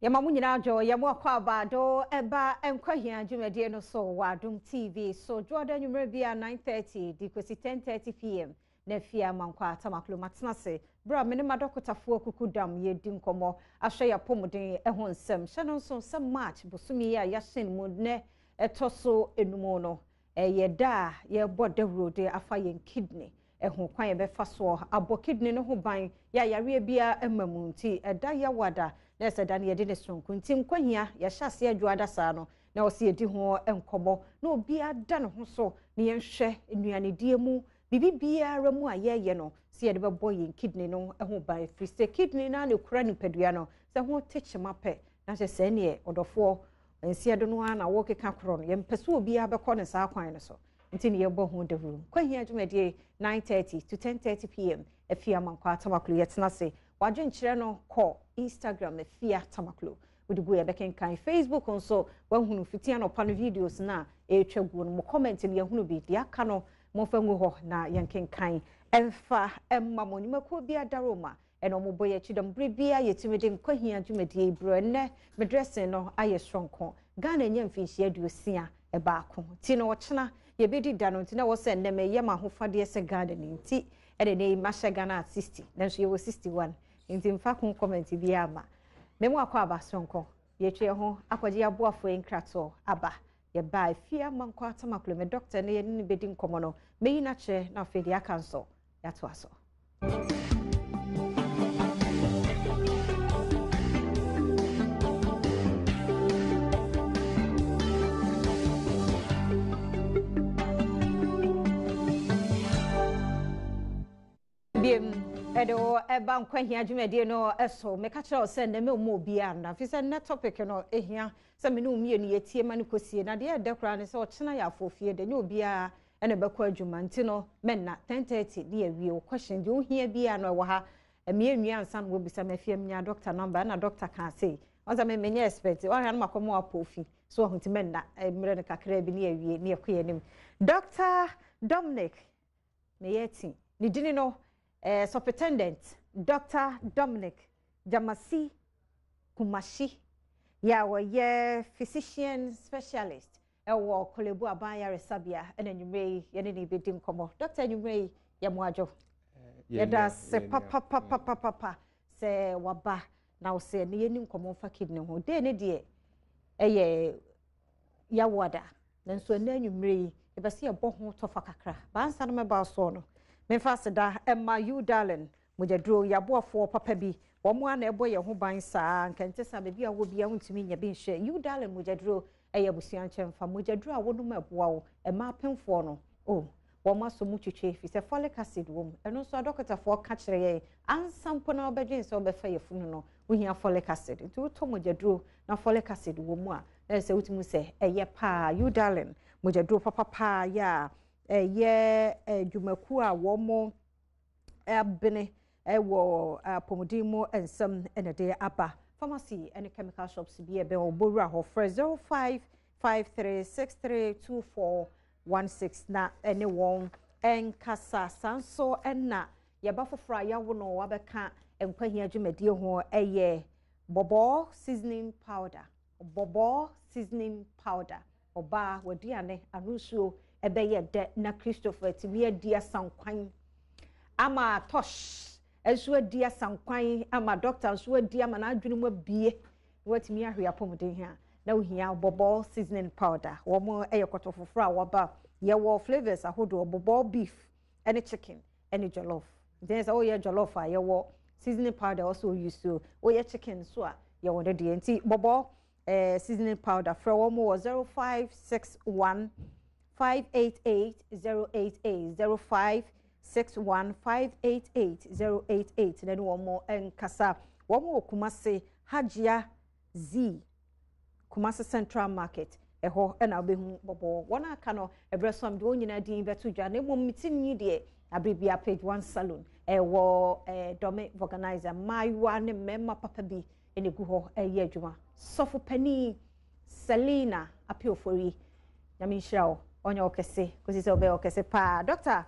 Yɛma mo nyinaa dwo, yɛ mo akwaaba do ɛba Nkwa Hia dwumadie no so wɔ Adom TV so dwoɔda anwummerɛ bi a 9:30 de kɔsi 10:30 pm na afie ama nkwa atamaklo matena ase berɛ a me ne madɔkotafoɔ kuku dam yɛdi nkɔmmɔ ahwɛ yɛ apɔmuden ho nsɛm. Hyɛ no nso sɛ March bosome yi a yɛahyɛn mu nnɛ ɛtɔ so enum no, ɛyɛ da a yɛrebɔ dawuro de afa yɛn kidney ɛho, kwan yɛbɛfa soɔ abɔ kidney no ho ban yɛ ayareɛ biara ma mu. Nti ɛda yɛwada na ɛsɛ da no yɛde ne sonko. Nti Nkwa Hia yɛhyɛ aseɛ adwoada saa no na ɔsɛ yɛdi ho nkɔmmɔ na obiara da ne ho so na yɛnhwɛ nnuanedie mu, biribi biara mu a yɛreyɛ no sɛ yɛde bɛbɔ yɛn kidney no ho ban, firi sɛ kidney no a na ekura nipadua no. Sɛ ho te kyema pɛ na kyɛ sɛ neɛ ɔdɔfoɔ nsia do no ara na wɔkeka korɔ no, yɛmpɛ sɛ obiara bɛkɔ ne saa kwan no so, nti ne yɛbɔ ho dawuro. Nkwa Hia dwumadie, 9:30 to 10:30 pm, Afia Amankwa Tamaklo yɛtena ase. Wadwenkyerɛ no kɔ Instagram, Afia Tamaklo, wode gu yɛbɛkenkan. Facebook nso wahunu fiti anɔpa no videos no a ɛretwa guo no, mo comment no yɛhunu bi. Deɛ aka no momfa ngu hɔ na yɛnkenkan ɛmfa ɛma mo. Nnwumakuo bi adaroma ɛna ɔmo bɔ yɛ akyi dɔm bere biara yɛtumi de Nkwa Hia dwumadie yi berɛ. Nnɛ me dressing no ayɛ soronko. Ghana nya mfinhyia 61 nti na ɔkyena yɛbɛdi da no, nti na wɔ sɛ nnɛ mɛyɛ ma ahofadeɛ sɛ Ghana ni, nti ɛna ne mahyɛ Ghana at 60, nanso yɛwɔ 61, nti mfa ko comment biara ma mɛmu akɔ aba soronko. Yɛtwe yɛn ho akɔgye aboafoɔ yi nkratoɔ aba. Yɛbaa efie ama nkɔ atamaklo me doctor ne yɛne no bɛdi nkɔmmɔ no, mɛyi n'akyerɛ na afei deɛ aka nso yɛatoa so. Biem ɛde wo ɛba Nkwa Hia dwumadie no ɛso. Meka kyerɛ wo sɛ nnɛ mɛ mu obiara nna fi sɛ nnɛ topic no ɛhia sɛ me ne wo mmienu yɛtie ma no kɔsie. Na deɛ ɛdɛ koraa ne sɛ ɔkyena yɛ afɔfie de nyɛ obiara ɛna ɛbɛkɔ adwuma, nti no mɛnna 10:30 ne yɛwie. Wo question deɛ wohia biara no ɛwɔ ha. Mmea nua ansa na wɔbisa me afie menya doctor number ɛna doctor ka sei wɔn sɛ menyɛ expert, wɔahwɛ no makɔ mu apɔ ofi so ɔho, nti mɛnna mmerɛ no kakra bi ne yɛwie ne yɛkɔ yɛn anim. Dr Dominic meyɛ ti ne dini no Superintendent Dr Dominic Jamasi Kumashi yɛ a wɔyɛ physician specialist ɛwɔ Korle Bu Aban Yaresabea, ɛna anwummerɛ yi yɛne ne bɛdi nkɔmmɔ. Doctor, anwummerɛ yi yɛ mo adwo, yɛda ase papapapapapa sɛ waba na wɔsɛ ne yɛni nkɔmmɔ mfa kidney ho. Dee ne deɛ ɛyɛ yawoada, nanso ɛnɛ anwummerɛ yi yɛbɛsɛ yɛbɔ ho tɔfa kakra. Bansa no mɛba soɔ no, memfa aseda ɛma you darling mogyaduro yɛaboafoɔ papa bi. Wɔn a na ɛbɔ yɛn ho ban saa nkɛnte sa baabi a wɔ bia wontumi nya bi nhyɛ. You darling mogyaduro ɛyɛ abusua nkyɛnfa mogyaduro a wɔnom ɛboa wo. Ɛma apemfoɔ no o wɔn aso mu twitwi fi sɛ folic acid wɔ mu. Ɛno nso adɔkotafoɔ ka kyerɛ yɛn ansa mpo na wɔbɛdwen sɛ wɔbɛfa yɛ funu no, wohia folic acid. Nti wotɔ mogyaduro na folic acid wɔ mu a, na ɛsɛ wotumi sɛ ɛyɛ paa. You darling mogyaduro papapaa yɛ a ɛyɛ adwumakuo a wɔn abene ɛwɔ apɔmuden mu nsɛm ɛna de aba. Pharmacy ɛne chemical shops bi ɛbɛn ɔbɔwura hɔ, frɛ 0553632416 na ɛne wɔn ɛnkasa. Saa nso ɛna yɛba foforɔ a yɛawo no wabɛka Nkwahia dwumadie ho, ɛyɛ Bɔbɔ seasoning powder. Bɔbɔ seasoning powder, ɔbaa waduane ano nsuo ɛbɛyɛ dɛ na Christopher atumi adi asankwan ama tosh nso adi asankwan ama doctor nso adi ama n'adwene mu abie na watumi ahwɛ apɔmuden ha. Na ohia Bɔbɔ seasoning powder. Wɔn yɛ kɔtɔ foforɔ a wɔba, yɛwɔ flavours ahodoɔ: bɔbɔ beef ɛne chicken ɛne jollof. Nti sɛ woyɛ jollof a, yɛwɔ seasoning powder ɔsɛ oyi so. Woyɛ chicken so a, yɛwɔ ne deɛ. Nti Bɔbɔ seasoning powder, frɛ wɔn wɔ 0561588088, 0561588088 na ne wɔn nkasa. Wɔn wɔ Kumase, Hajia Z, Kumasi Central Market, ɛhɔ ɛna wobɛhu Bɔbɔ. Wɔn aka no ɛberɛ so a mede wɔn nyinaa din bɛto dwa. Na mmom me ti nwi deɛ aberɛ Page One Salon ɛwɔ Dɔme Organizer, mmaayewa ne mmarima papa bi ɛna egu hɔ ɛyɛ adwuma. Sɔfo panin Selina Apiofori, Nyame nhyira wo, ɔnyɛ ɔkɛse kɔsi sɛ ɔbɛyɛ ɔkɛse paa. Doctor,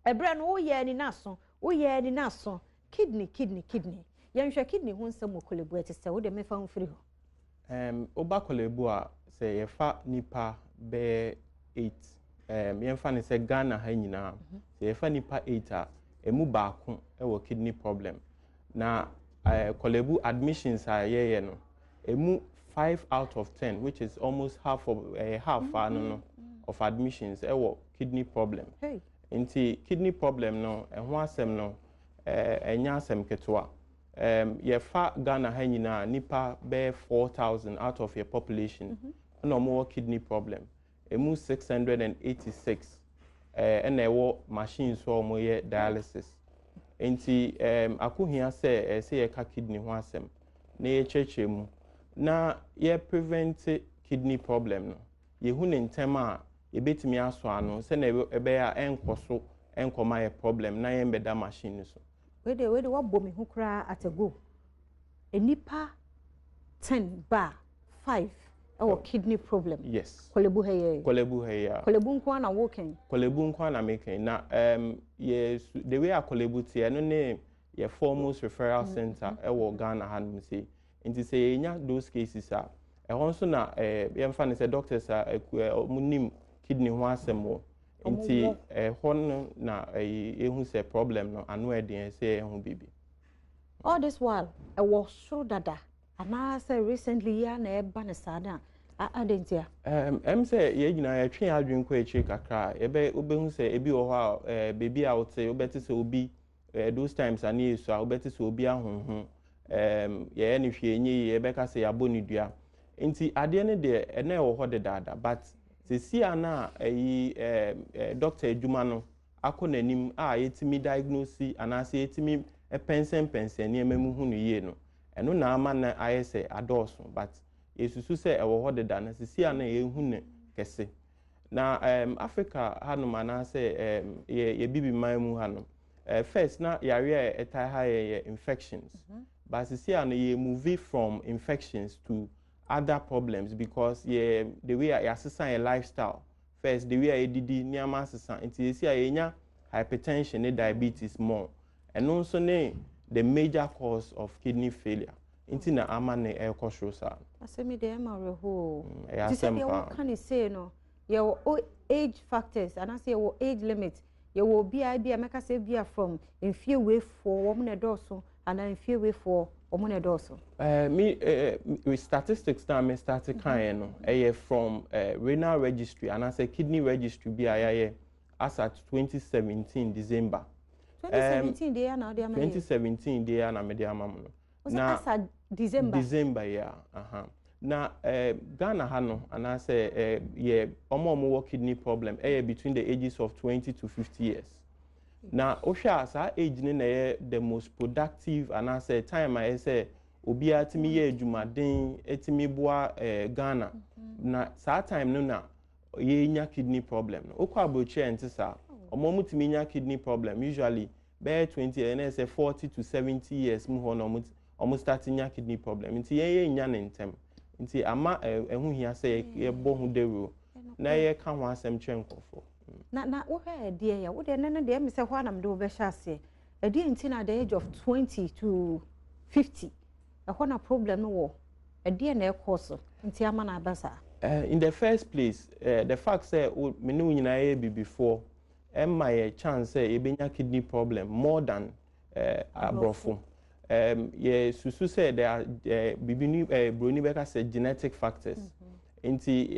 ɛberɛ no woyɛ ani n'aso, woyɛ ani n'aso, kidney, kidney, kidney. Yɛnhwɛ kidney ho nsɛm wɔ Korle Bu ɛte sɛ wo deɛ mefa ho firi hɔ. Woba Korle Bu a, sɛ yɛfa nipa bɛyɛ 8, yɛmfa no sɛ Ghana ha nyinaa, sɛ yɛfa nipa 8 a, emu baako wɔ kidney problem. Na Korle Bu admissions a yɛyɛ no, emu 5 out of 10, which is almost half of half no of admissions ɛwɔ kidney problem. Hey. Nti kidney problem no, ɛho asɛm no, ɛnyɛ asɛm ketewa. Yɛfa Ghana ha nyinaa, nipa bɛyɛ 4,000 out of your population ɛna ɔmo wɔ kidney problem. Emu 686 ɛna ɛwɔ machines so a ɔmo yɛ dialysis. Nti akohia sɛ ɛsɛ yɛka kidney ho asɛm na yɛkyerɛkyerɛ mu na yɛ prevent kidney problem no. Yɛhu ne ntɛm a, yɛbɛtumi asɔ ano sɛnea ɛbɛyɛ a ɛnkɔ so ɛnkɔma yɛ problem na yɛmbɛda machine no so. Wede wabɔ me ho koraa at a go. Nipa 10 ba 5 ɛwɔ kidney problem. Yes. Korle Bu ha yi. Korle Bu ha yi a. Korle Bu nko na woken. Korle Bu nko na meken na yɛ the way a Korle Bu te, ɛno ne yɛ foremost referral center ɛwɔ Ghana ha nom sei. Nti sɛ yɛnya those cases a, ɛhɔ nso na yɛmfa ne sɛ doctors a ɔmo nim kidney ho asɛm wɔ. Nti ɛhɔ no na yɛhu sɛ problem no ano ɛden, sɛ yɛho biribi. All this while ɛwɔ soro dada anaasɛ recently yi a na ɛba ne saa na adɛn nti a? Sɛ yɛn nyinaa yɛtwe yɛn adwene kɔ akyire kakra a, yɛbɛ wobɛhu sɛ ebi wɔ hɔ a, beebi a wote, wobɛte sɛ obi, those times a ne yɛ su a, wobɛte sɛ obi ahoho, yɛyɛ ne hwee nye yie, yɛbɛka sɛ yɛabɔ ne dua. Nti adeɛ no deɛ, ɛna ɛwɔ hɔ dedaada, but sɛsi a na ɛyi doctor adwuma no akɔ n'anim a yɛtumi diagnose anaasɛ yɛtumi pɛnsɛmpɛnsɛn nneɛma mu hu no yie no, ɛno na ama no ayɛ sɛ adɔɔso, but yɛsusu sɛ ɛwɔ hɔ deda na sisi a na yɛhu no kɛse. Na Africa hanom anaasɛ yɛ bibi man mu hanom, first na yare a ɛtaa ha yɛ infections, but sisi a no yɛ move from infections to other problems because yɛ the way a yɛasesa yɛ lifestyle first, the way a yɛdidi, nneɛma asesa, nti yɛsi a yɛnya hypertension ne diabetes more. Ɛno nso ne the major cause of kidney failure, nti na ama ne ɛrekɔ soro saa. Asɛm yi deɛ, ɛma awerɛhoɔ. Ɛyɛ Nti sɛ asɛm deɛ paa. Wɔka ne sei no, yɛwɔ age factors anaasɛ yɛwɔ age limit, yɛwɔ obiara bi a mɛka sɛ bi a from mfie weifoɔ wɔn na ɛdɔɔso anaa mfie weifoɔ wɔn na ɛdɔɔso? Me with statistics na me start kan no, ɛyɛ from renal registry anaasɛ kidney registry bi a yɛayɛ as at 2017 December. 2017 deɛ na ɔde ama yɛ? 2017 deɛ na mede ama mo no. Na as at December. December yɛ aha. Na Ghana ha no anaasɛ yɛ ɔmo a ɔmo wɔ kidney problem ɛyɛ between the ages of 20 to 50 years. Na wohwɛ a, saa age no na ɛyɛ the most productive anaasɛ time a ɛyɛ sɛ obiara tumi yɛ adwumaden, tumi boa Ghana. Na saa time no na yɛnya kidney problem no. Wokɔ aburokyire, nte saa. Ɔmo tumi nya kidney problem usually bɛyɛ 20, ɛna ɛsɛ 40 to 70 years mu hɔ na ɔmo start nya kidney problem. Nti yɛn yɛ nya ne ntɛm. Nti ama ɛho hia sɛ yɛbɔ ho dawuro na yɛka ho asɛm kyerɛ nkurɔfoɔ. Na wohwɛ ɛdeɛ yɛ wodeɛ ne no deɛ, ɛmi sɛ hɔ anam de wobɛhyɛ aseɛ. Ɛdeɛ nti na the age of 20 to 50 ɛhɔ na problem no wɔ? Ɛdeɛ na ɛkɔ so nti ama na aba saa? In the first place, the fact sɛ me ne wo nyinaa yɛ bibifoɔ ɛma yɛ chance sɛ yɛbɛnya kidney problem more than aborɔfo. Yɛ susu sɛ there are bibi broni bɛka sɛ genetic factors. Nti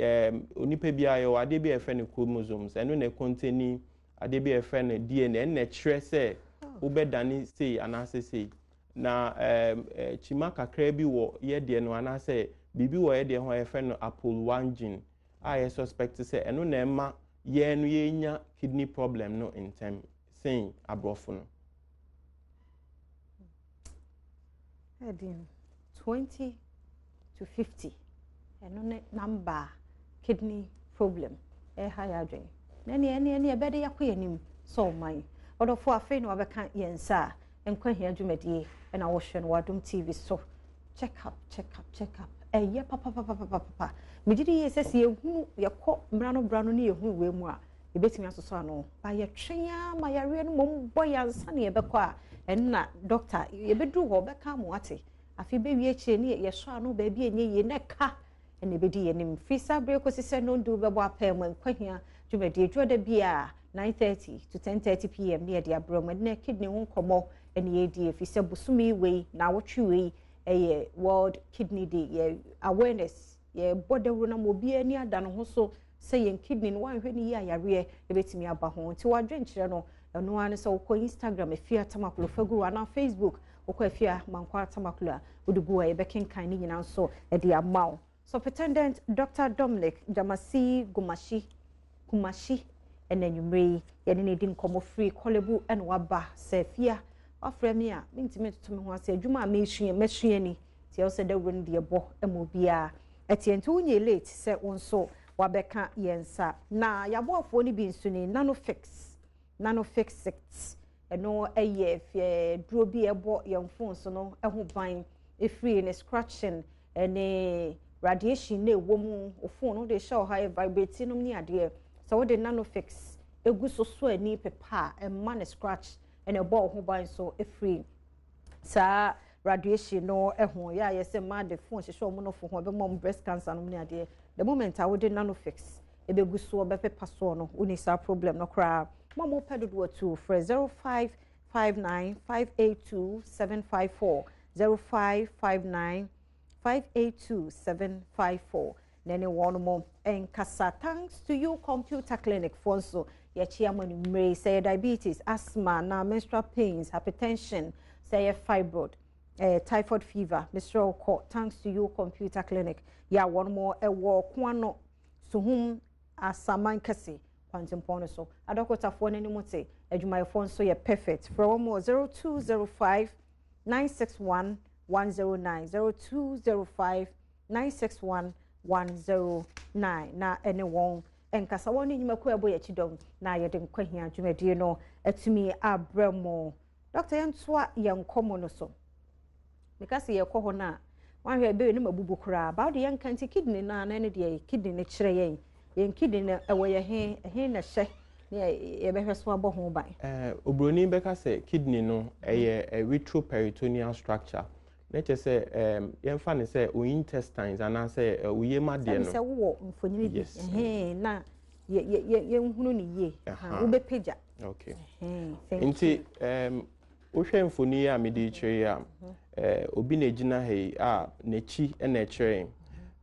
onipa biara yɛwɔ adeɛ bi a yɛfrɛ no chromosomes, ɛno na ɛcontain adeɛ bi a yɛfrɛ no DNA, ɛno na ɛkyerɛ sɛ wobɛdane sei anaasɛ sei. Na kyima kakra bi wɔ yɛ deɛ no anaasɛ biribi wɔ yɛ deɛ ho a yɛfrɛ no APOL1 gene a yɛ suspect sɛ ɛno na ɛma yɛn no yɛnya kidney problem no ntɛm sen aborɔfo no. Ɛdeɛ 20 to 50, ɛno ne number kidney problem ɛha yɛ adwene. Na ɛne ɛbɛde yɛakɔ yɛn anim sɛ ɔman ɔdɔfo. Afei na wabɛka yɛn nsa a, Nkwa Hia dwumadie ɛna wɔhwɛ no wɔ Adom TV so. Check up, check up, check up, ɛyɛ papapapapapa. Megye di yie sɛ yɛhunu yɛkɔ mmara no bra no ne yɛhunu wei mu a Yɛbɛtumi asosɔ ano ba, yɛtwɛn a ma yareɛ no mmom bɔ yɛn ansa na yɛbɛkɔ a, ɛno doctor yɛbɛduru hɔ, ɔbɛka mo ate. Afei bɛwie akyire ne yɛsɔ ano baabi a ɛnyɛ yie na ɛka ɛna ɛbɛdi yɛn anim. Firi saa berɛ kɔsi sɛ nondu bɛbɔ apɛ mu, Nkwahia dwumadie dwoɔda bi a 9:30 to 10:30 p.m. ne yɛde abrɛ mu. Ɛnɛ kidney ho nkɔmmɔ ɛne yɛdi, ɛfiri sɛ bosome wei na awɔtwe wei ɛyɛ World Kidney Day. Yɛ awareness, yɛbɔ dawuro na ma obiara ani ada ne ho so sɛ yɛn kidney no, wanhwɛ ne yie ayareɛ ɛbɛtumi aba ho. Nti wadwenkyerɛ no, ɛno ara ne sɛ wokɔ Instagram, Afia Tamaklo Faguru, anaa Facebook, wokɔ Afia Mankwa Tamaklo a, wode gu a yɛbɛkenkan ne nyinaa nso ɛde ama wo. Superintendent Dr Dominic Jamasi Gumashi Kumashi ɛna anwummerɛ yi yɛne ne di nkɔmmɔ firi Korle Bu ɛna waba sɛ fia wafrɛ me a mentumi ntoto me ho ase. Adwuma a mesua mɛsua ni, nti ɛwɔ sɛ dawuro no deɛ bɔ ma obiara ɛteɛ. Nti wonyɛ late sɛ wo nso wabɛka yɛn nsa. Na yɛaboafoɔ no bi nso ni Nanofix. Nanofix six, ɛno ɛyɛ fɛ duro bi ɛbɔ yɛn phone so no ɛho ban ɛfiri ne scratching ɛne radiation na ɛwɔ mu. O phone no de hyɛ ɔha yɛ vibrate nom ne adeɛ. Sɛ wode Nanofix egu so so ani pepa a, ɛma ne scratch ɛna ɛbɔ wo ho ban so ɛfiri saa radiation no ɛho. Yɛ a yɛsɛ mmaa de phone hyehyɛ wɔn nofo ho, ɛbɛma wɔn breast cancer nom ne adeɛ. The moment a wode Nanofix ɛbɛgu soɔ bɛpepa soɔ no, woni saa problem no koraa. Mo a mopɛ dodoɔ tu, frɛ 0559 582 754, 0559 582 754 na ne wɔn mo nkasa. Thanks to You Computer Clinic foɔ nso, yɛkyi ama no mmire sɛ yɛ diabetes, asthma na menstrual pains, hypertension, sɛ yɛ fibroid, typhoid fever, mesrɛ wo kɔ Thanks to You Computer Clinic yɛ a wɔn mo ɛwɔ Koano Suhum Asaman Kɛse kwantempɔn no so. Adɔkotafoɔ no anim te, adwumayɛfoɔ nso yɛ perfect. Frɛ wɔn wɔ 0205 961 109, 0205 961 109 na ɛne wɔn nkasa. Wɔn ne nnwumakuo a ɛbɔ yɛn akyi dɔm na yɛde Nkwahia dwumadie no atumi abrɛ mo. Dɔkta, yɛntoa yɛn nkɔmmɔ no so. Meka sɛ yɛkɔ hɔ no a, wahwɛ ɛbɛyɛ ne ma bubu koraa baa wode yɛnka. Nti kidney no a na ɛne deɛ kidney no kyerɛ yɛn, yɛn kidney no ɛwɔ yɛ he, ɛhe na ɛhyɛ ne yɛbɛhwɛ so abɔ ho ban? Oburoni bɛka sɛ kidney no ɛyɛ retroperitoneal structure, na kyerɛ sɛ yɛmfa no sɛ o intestines anaasɛ o yam adeɛ no. Sɛ wowɔ mfonini bi na yɛnhunu ne yie, wobɛpagya. Okay, nti wohwɛ mfoni yi a mede kyerɛ yi a, obi na gyina ha yi a n'akyi na ɛkyerɛ yɛn,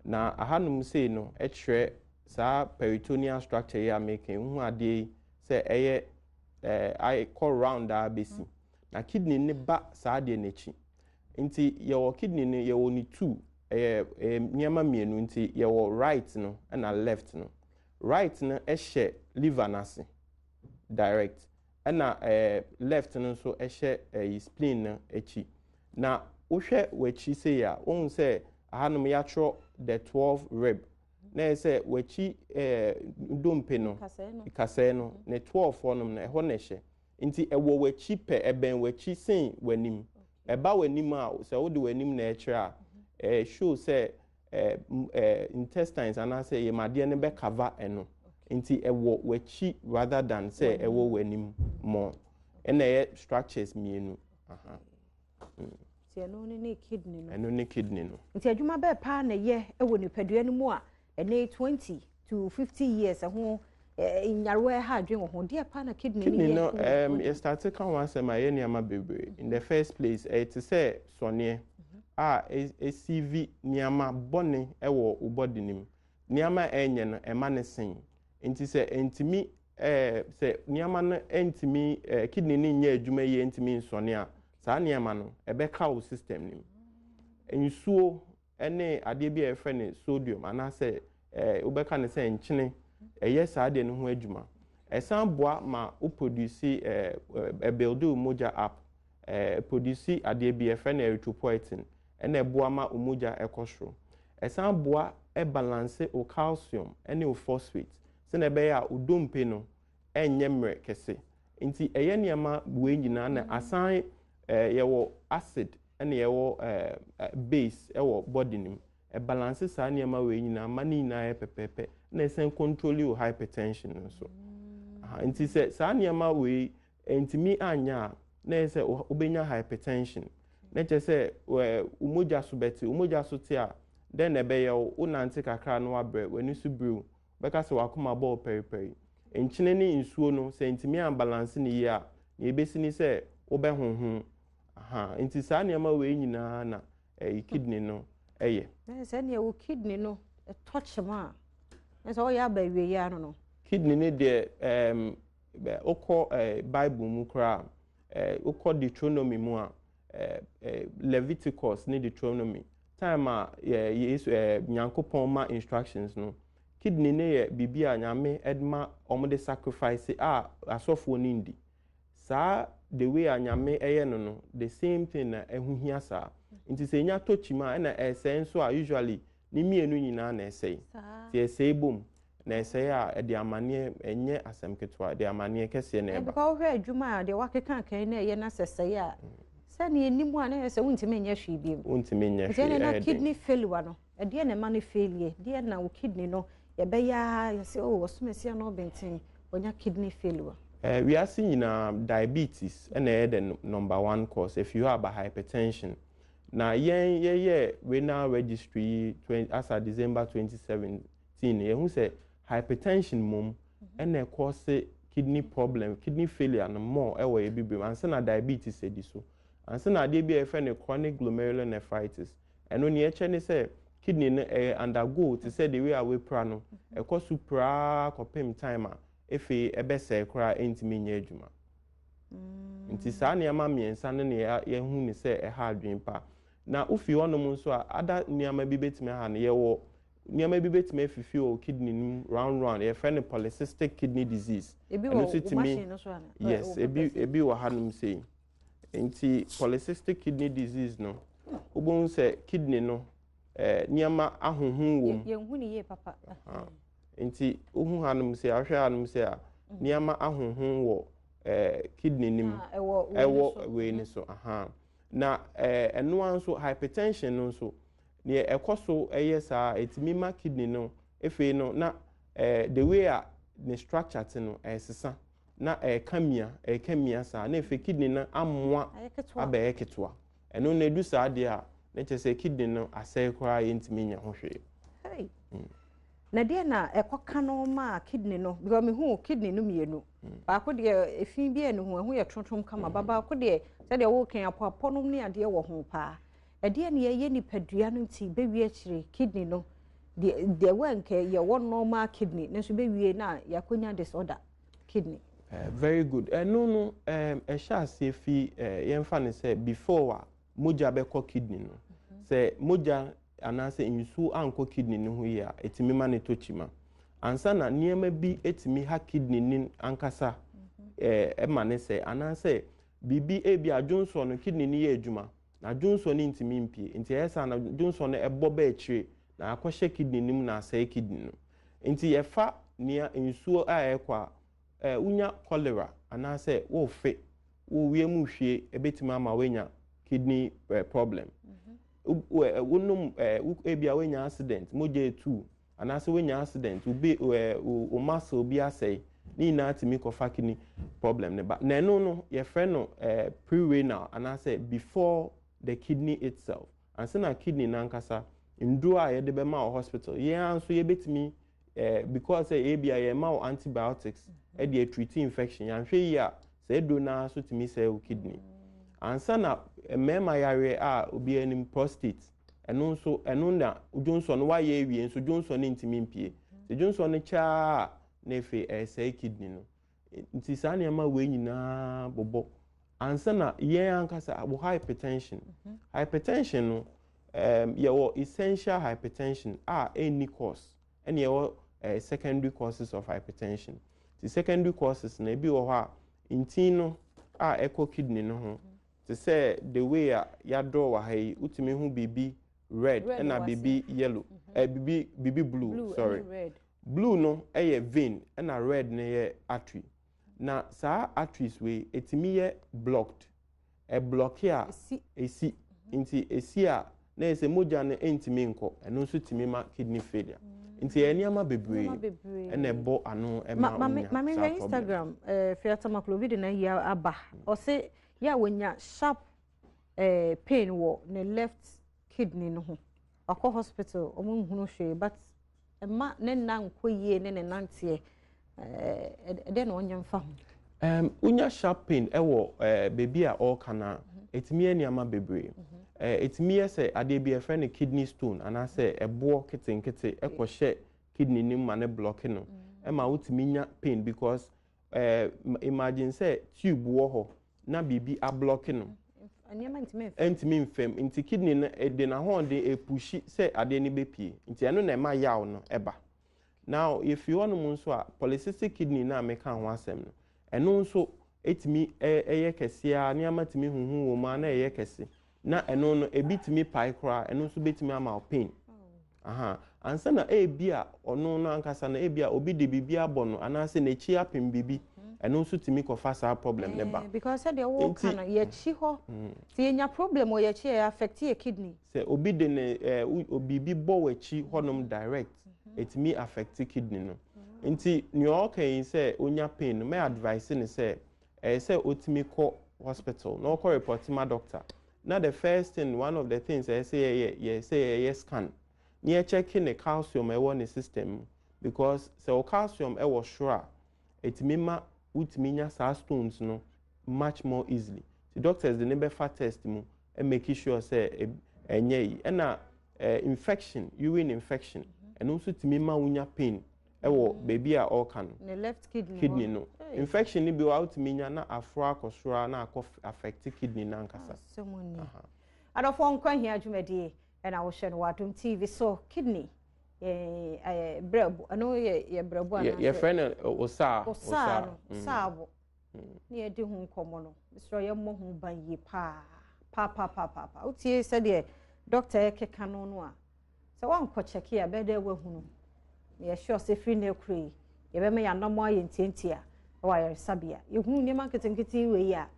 na ahanom sei no ɛkyerɛ saa peritoneal structure yi a meka yi ho adeɛ yi sɛ ɛyɛ ayɛ round a bɛsi na kidney ne ba saa adeɛ n'akyi. Nti yɛwɔ kidney no, yɛwɔ ne two, ɛyɛ nneɛma mmienu. Nti yɛwɔ right no ɛna left no. Right no ɛhyɛ liver n'ase direct, ɛna left no nso ɛhyɛ spleen no akyi. Na wohwɛ w'akyi sei a, wohu sɛ ahanom yɛatwerɛ the 12 rib, na yɛ sɛ w'akyi dompe no kasɛɛ no ne 12 hɔnom no, ɛhɔ na ɛhyɛ. Nti ɛwɔ w'akyi pɛ, ɛbɛn w'akyi sen w'anim. Ɛba w'anim a, sɛ wode w'anim na ɛkyerɛ a, show sɛ intestines anaasɛ yɛmadeɛ no bɛcover ɛno. Nti ɛwɔ w'akyi rather than sɛ ɛwɔ w'anim mɔ. Ɛna ɛyɛ structures mmienu. Nti ɛno ne kidney no. Ɛno ne kidney no. Nti adwuma bɛɛ paa na ɛyɛ ɛwɔ nipadua no mu a ɛne 20 to 50 years ɛho nyarewa ɛha adwene wɔ ho deɛ paa na kidney no? Kidney no, yɛstart ka ho asɛm a, ɛyɛ nneɛma bebree. In the first place, ɛyɛ te sɛ sɔneɛ a ɛsieve nneɛma bɔne ɛwɔ wo body no mu. Nneɛma a ɛnyɛ no, ɛma ne sen. Nti sɛ ntumi sɛ nneɛma no ntumi kidney no nyɛ adwuma yie, ntumi nsɔne a, saa nneɛma no ɛbɛka wo system no mu. Nsuo ne adeɛ bi a yɛfrɛ no sodium anaasɛ wobɛka no sɛ nkyene, ɛyɛ saa adeɛ no ho adwuma. Ɛsan boa ma wo produce ɛbuild wo mogya up, produce adeɛ bi yɛfrɛ no erythropoietin, ɛna ɛboa ma wo mogya ɛkɔ soro. Ɛsan boa ɛbalance wo calcium ɛne wo phosphate sɛnea ɛbɛyɛ a wo dompe no ɛnyɛ mmerɛ kɛse. Nti ɛyɛ nneɛma wei nyinaa. Na asan yɛwɔ acid ɛna yɛwɔ base ɛwɔ body no mu. Ɛbalance saa nneɛma wei nyinaa ma ne nyinaa yɛ pɛpɛɛpɛ, na ɛsan control wo hypertension nso. Nti sɛ saa nneɛma wei ntumi anya a, na yɛ sɛ wobɛnya hypertension, na kyerɛ sɛ wo mogya so bɛte. Wo mogya so te a, dɛn na ɛbɛyɛ wo? Wonante kakra na wabrɛ, w'ani so biriw, bɛka sɛ wakoma bɔɔ pɛripɛri. Nkyene ne nsuo no, sɛ ntumi ambalance ne yie a, nea ebesi ne sɛ wobɛhohom. Nti saa nneɛma wei nyinaa na ɛyɛ kidney no ɛyɛ. Sɛ nea wo kidney no ɛtɔ kyema a, sɛ ɔyɛ aba awie yɛ ano no. Kidney ne deɛ, wokɔ Bible mu koraa, wokɔ Deuteronomy mu a, Leviticus ne Deuteronomy, time a Yesu, Nyankopɔn ma instructions no, kidney ne yɛ biribi a Nyame ɛde ma wɔn de sacrifice a asɔfoɔ no ndi. Saa the way a Nyame ɛyɛ no, the same thing na ɛho hia saa. Nti sɛ enya tɔ kyima a, ɛna ɛsɛe nso a, usually ne mmienu nyinaa na ɛsɛe. Nti ɛsɛe bom na ɛsɛe a, ɛde amanneɛ, ɛnyɛ asɛm ketewa, ɛde amanneɛ kɛseɛ na ɛba. Because wohwɛ adwuma a deɛ wakeka kan na ɛyɛ na sɛ sɛe a, sɛneɛ anim a, na ɛyɛ sɛ wontumi nyɛ hwee bio. Wontumi nyɛ Nti hwee. Ɛna na Ɛyɛ den. Kidney failure no, ɛdeɛ na ɛma no failure? Deɛ na wo kidney no yɛbɛyɛ a yɛsɛ, oh, ɔsomasi ano ɔbɛnten wɔnya kidney failure? Wiase nyinaa, diabetes ɛna ɛyɛ the number one cause. Efi hɔ aba hypertension. Na yɛn yɛyɛ renal registry yi asa December 2017, yɛhu sɛ hypertension mom ɛna ɛkɔse kidney problem, kidney failure no more ɛwɔ yɛ bibire mu ansa na diabetes adi so, ansa na adeɛ bi a yɛfrɛ no chronic glomerulonephritis. Ɛno nea ɛkyɛ ne sɛ kidney no ɛyɛ undergo te sɛ the way a wapira no, ɛkɔ so piraa kɔpem time a afei ɛbɛsɛe koraa, ɛntumi nyɛ adwuma. Nti saa nneɛma mmiɛnsa no ne yɛhu ne sɛ ɛha adwene pa. Na wofi hɔnom nso a, ada nneɛma bi bɛtumi aha no. Yɛwɔ nneɛma bi bɛtumi afifi wɔ kidney no mu round round, yɛfrɛ no polycystic kidney disease. Ebi Ɛno wɔ nso wo tumi machine no so ana? Yes. Wɔ Ebi pɛpɛ. Ebi wɔ hanom sei. Nti polycystic kidney disease no, wobɛhu sɛ kidney no nneɛma ahoho wɔ mu. Yɛnhu ne yie papa. Ah. Nti wohu hanom sɛ, ahwɛ hanom sɛ a, nneɛma ahoho wɔ kidney no mu. Ah, ɛwɔ wei no ɛwɔ so. Wei no so aha. Na ɛnoa nso, hypertension no nso, neɛ ɛkɔ so ɛyɛ saa, ɛtumi ma kidney no afei no na the way a ne structure te no ɛsesa na ɛka mia, ɛka mia saa, na afei kidney no amoa. Ayɛ ketewa. Abɛyɛ ketewa. Ɛno na edu saa deɛ a, na kyerɛ sɛ kidney no asɛe koraa, yɛntumi nya ho hwee. Hey. Na deɛ na ɛkɔka no ma kidney no, because mehu kidney no mmienu, baako deɛ efi bi ɛne ho, ɛho yɛ tuntum kama ba, baako deɛ sɛdeɛ wɔka apɔapɔ nom ne adeɛ wɔ ho paa. Ɛdeɛ ne yɛyɛ nipadua no nti bɛwie akyire kidney no deɛ wɔ nkɛ yɛwɔ normal kidney ne nso bɛwie na yɛakɔnya disorder kidney? Very good. Ɛno no, ɛhyɛ aseɛ fi yɛmfa no sɛ before a mogya bɛkɔ kidney no, sɛ mogya anaasɛ nsuo ankɔ kidney no ho yie a, ɛtumi ma ne tɔ kyima. Ansa na nneɛma bi ɛtumi ha kidney no ankasa, ɛma ne sɛ anaasɛ biribi ebi a dwonsɔ no, kidney no yɛ adwuma na dwonsɔ no ntumi mpie, nti ɛyɛ saa na dwonsɔ no ɛbɔ bɛɛ akyire na akɔhyɛ kidney no mu na asɛe kidney no. Nti yɛfa nea nsuo a ɛkɔ a, wonya cholera anaasɛ wofe wo wiem hwie, ebɛtumi ama woanya kidney problem. Wonom ebi a woanya accident, mogya etu, anaasɛ woanya accident, wo wo muscle bi asɛe, ne nyinaa tumi kɔfa kidney problem ne ba. Na ɛno no yɛfrɛ no pre-renal anaasɛ before the kidney itself, ansa na kidney nankasa. Nduro a yɛde bɛma wɔ hospital, yɛn ara nso yɛbɛtumi because sɛ ebi a yɛma wɔ antibiotics ɛde atreat infection, yɛanhwɛ yie a, sɛ eduro naa so tumi sɛe wo kidney. Ansa na mmarima yareɛ a obi anim, prostate, ɛno nso, ɛno na dwonsɔ no wayɛ awie nso dwonsɔ no ntumi mpie. Sɛ dwonsɔ no kyaa na afei ɛsɛe kidney no. Nti saa nneɛma wei nyinaa bobɔ ansa na yɛn ankasa wɔ hypertension. Hypertension no, yɛwɔ essential hypertension a ɛnni cause, ɛna yɛwɔ secondary causes of hypertension. Ti secondary causes na ebi wɔ hɔ a, ntin no a ɛkɔ kidney no ho, te sɛ the way a yɛadɔ wɔ ha yi, wotumi hu biribi red ɛna biribi yellow, biribi blue, blue. Sorry. Red. Blue no ɛyɛ vein, ɛna red no yɛ artery. Na saa arteries wei etumi yɛ blocked. Ɛblock a, esi. Nti esi a, na yɛ sɛ mogya no ntumi nkɔ. Ɛno nso tumi ma kidney failure. Nti ɛyɛ nneɛma bebree ɛna ɛbɔ ano ɛma wonya saa problem. Instagram Fiata Maklo bi de na yi aba. Ɔse yɛ a wonya sharp pain wɔ ne left kidney no ho. Wakɔ hospital, ɔmo nhunu hwee, but ɛma ne nna nkɔ yie ne ne nanteɛ. Ɛdɛn na ɔnyɛ mfa ho? Wonya sharp pain ɛwɔ beebi a ɔreka no a, ɛtumi yɛ nneɛma bebree. Ɛtumi yɛ sɛ adeɛ bi a yɛfrɛ no kidney stone anaasɛ ɛboɔ ketenkete ɛkɔhyɛ kidney no mu ma ne block no, ɛma wotumi nya pain because imagine sɛ tube wɔ hɔ na biribi ablock no. Nneɛma ntumi mfam. Ntumi mfam, nti kidney no ɛde n'ahoɔden epush sɛ adeɛ no bɛpie, nti ɛno na ɛma yaw no ɛba. Now yɛfiri hɔnom nso a, polycystic kidney no a meka ho asɛm no, ɛno nso ɛtumi ɛyɛ kɛseɛ a nneɛma tumi huhu wɔ mu a na ɛyɛ kɛse, na ɛno no ebi tumi pae koraa, ɛno nso bɛtumi ama wo pain. Aha, ansa na ebi a ɔno no ankasa no, ebi a obi de biribi abɔ no anaasɛ n'akyi apem biribi, ɛno nso tumi kɔfa saa problem ne ba. Because sɛdeɛ wɔka no, yɛkyi hɔ nti yɛnya problem wɔ yɛkyi a, affect yɛ kidney. Sɛ obi de ne biribi bɔ w'akyi hɔnom direct, ɛtumi affect kidney no. Nti nea ɔka yi sɛ onya pain no, mɛ advice ne sɛ ɛyɛ sɛ otumi kɔ hospital na ɔkɔ report ma doctor. Na the first thing, one of the things ɛyɛ sɛ yɛyɛ, yɛ sɛ yɛyɛ scan na yɛcheck ne calcium ɛwɔ ne system mu, because sɛ o calcium ɛwɔ soro a, ɛtumi ma wotumi nya saa stones no much more easily. The doctors de ne bɛfa test mu make sure sɛ ɛnyɛ yi. Ɛna infection, urine infection, ɛno nso tumi ma wonya pain ɛwɔ beebi a ɔreka no. Ne left kidney. Kidney no. Infection ni bi wɔ a wotumi nya na aforo akɔ soro na akɔ affect kidney n'ankasa. Adɔfoɔ, nkwa hia dwumadie ɛna wɔhyɛ no wɔ Adom TV so. Kidney, brɛbo, ɛno yɛ brɛbo anaa? Yɛfrɛ no osaa. Osaa no, saabo ne yɛdi ho nkɔmmɔ no. Mesrɛ, yɛmmɔ ho ban yie paa paa paa paa paa. Wotie sɛdeɛ doctor ɛkeka no no a, sɛ woankɔ check a, bɛyɛ dɛ woahunu. Na yɛhyɛ ɔsɛ firi no akuro yi, yɛbɛma yɛanam ayɛ ntiantia ɛwɔ ayaresabea. Yɛhunu nneɛma nketenkete wei a,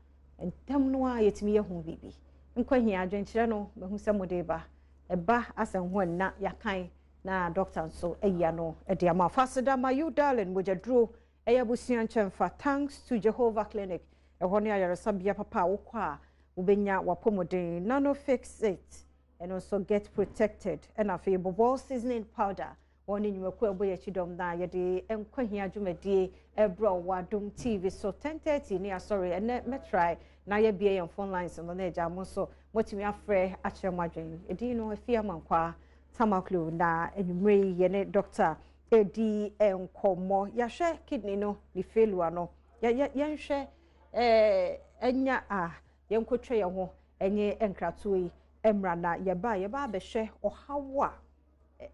ntɛm no a yɛtumi yɛ ho biribi. Nkwa hia adwenkyerɛ no, mahu sɛ mode ba ɛba asɛm ho ɛnna yɛakan na doctor nso ayi ano de ama. Faseda ma you darling mogyaduro, ɛyɛ abusua nkyɛnfa. Thanks to Jehovah Clinic, ɛhɔ ne ayaresabea papa a wokɔ a wobɛnya wapɔmuden. Nano Fix It, ɛno nso get protected. Ɛna afei Bobɔ seasoning powder, wɔn ne nnwumakuo a ɛbɔ yɛn akyi dɔm na yɛde nkɔhia dwumadie ɛbrɛ wɔ Adom TV so 10:30 ne asɔre. Ɛnɛ mɛtry na yɛbie yɛn phone lines no na agya mo nso motumi afrɛ akyerɛ mo adwene. Ɛdin no Afie Amankwa Tamaklo, na anwummerɛ yi yɛne doctor ɛdi nkɔmmɔ. Yɛahwɛ kidney no ne failure no, yɛnhwɛ ɛnya a yɛnkɔtwa yɛn ho ɛnyɛ nkratoɔ yi mmra, na yɛba abɛhwɛ ɔhaw a